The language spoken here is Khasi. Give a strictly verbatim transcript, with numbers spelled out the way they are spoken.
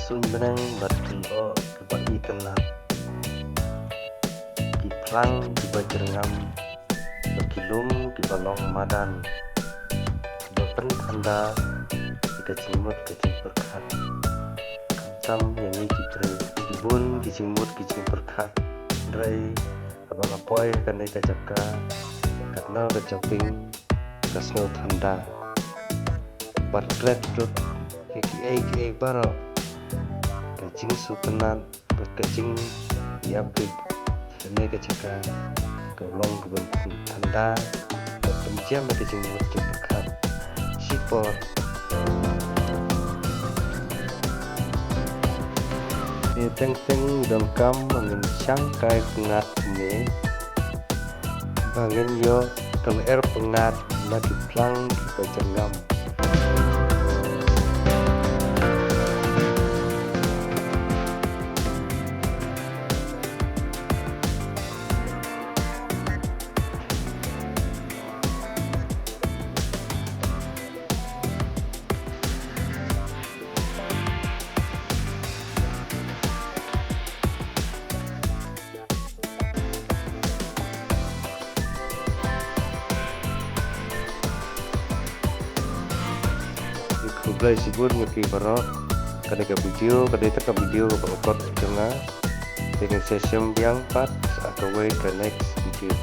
Suiñ bneng bad ki lyoh kiba itynnad, ki phlang kiba jyrngam bad ki lum kiba long madan, kiba pynthanda ïa ka jingmut ka jingpyrkhat. Khamtam ïa ngi ki briew, ki bun ki jingmut ki jingpyrkhat, hynrei haba nga poi ha kane ka jaka, katno ka jingpyrkhat ka sngew thanda. Bad klet ruh ïa kiei kiei baroh, ka jingsngewtynnat bad ka jingïap bit ha kane ka jaka ka long kaba thanda bad pynjem ïa ka jingmut jingpyrkhat. Shipor. Te teng teng donkam ba ngin shang kai pyngngad ne ba ngin ïoh ka lyer pyngngad na ki phlang kiba jyrngam. Khublei shibun ïa phi baroh. Kane ka video, kane ka video kaba nga upload jong nga. Te ngin sa ïashem biang pat ha kawei ka next video.